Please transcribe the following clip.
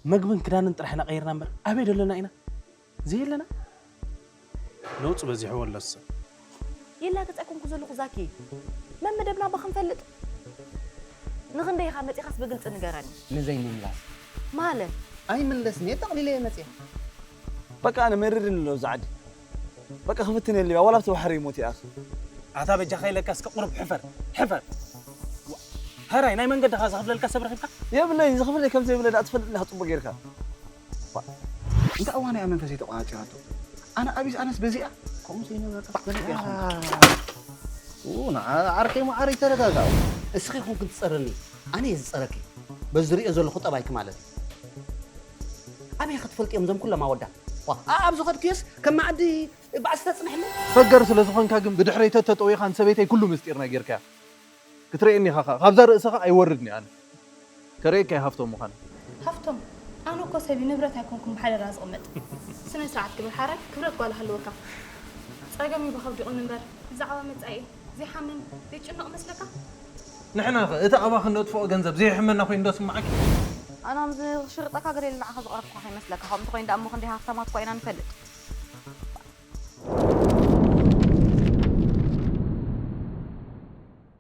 መግብን ክዳንን ጥራሕ ኢና ቀይርና እምበር ኣበይ ደለና ኢና? ዘየለና? ለውጢ በዚሕዎ ኣሎ ሰብ። ይላገጽ ኣይኮንኩ ዘለኹ ዛኪ። መመደብና እባ ክንፈልጥ። ንኽንደይ ኢኻ መጺኻስ ብግልጺ ንገረኒ። ንዘይምምላስ። ማለት? ኣይምለስን እየ፣ ጠቕሊለ እየ መጺአ። በቃ ኣነ መሪርኒ ኣሎ እዚ ዓዲ። በቃ ክፍትን የለ ዋላ ኣብቲ ባሕሪ ይሞት ይኣኽ። ኣታ በጃኻ ኢለካ እስከ ቁሩብ ሕፈር፣ ሕፈር። ዋ፣ ሕራይ ናይ መንገድኻ ዝኸፍለልካ ሰብ ረኺብካ? የብለይ፣ ዝኸፍለይ ከም ዘይብለ ደኣ ትፈልጥ ኣለኻ ጽቡቕ ጌርካ። ዋ፣ እንተ እዋን እያ መንፈሰይ ተቋጺራቶ። ኣነ ኣቢስ ኣነስ በዚኣ ከምኡ ዘይነበረካ ክትበልዕ ኢኻ። ኡ፣ ንዓ ዓርከይ መዓረይ ተረጋጋእ። እስኺ ኢኹም ክትጸርኒ፣ ኣነ እየ ዝጸረኪ። በዚ ዝርእዮ ዘለኹ ጠባይኪ ማለት እዩ። ኣበይ ክትፈልጥዮም እዞም ኩሎም ኣወዳት? ዋ፣ ኣ-፣ ኣብ ዝኸድክዮስ ከም መኣዲ ባእሲ ተጽንሕለይ? ፈገር ስለ ዝኾንካ ግን ብድሕረይ ተተጠዊኻ ንሰበይተይ ኩሉ ምስጢር ነጊርካያ። ክትርእየኒ ኢኻ ኸኣ። ካብዛ ርእሲ ኸኣ ኣይወርድን እየ ኣነ። ከርእየካ እየ ሃፍቶም ምዃነይ። ሃፍቶም፣ ኣነ እኮ ሰብ ንብረት ኣይኮንኩን ብሓደራ ዝቕመጥ። ስነ ስርዓት ግበር ሓራይ፣ ክብረት ጓል ሃልወካ። ጸገም እዩ ብኸብዲ ይቑን እምበር፣ ብዛዕባ መጻኢ ዘይሓምም ዘይጭነቕ መስለካ? ንሕና ኸ እቲ ኣባኺ ነጥፍኦ ገንዘብ ዘየሕመና ኮይኑ ዶ ስምዓኪ? ኣነ ከምዚ ክሽርጠካ ገለ ኢለ ንዓኻ ዝቐረብኩኻ ከይመስለካ፣ ከምኡ እንተኾይኑ ደኣ እሞ ክንደይ ሃፍታማት እኳ ኢና ንፈልጥ።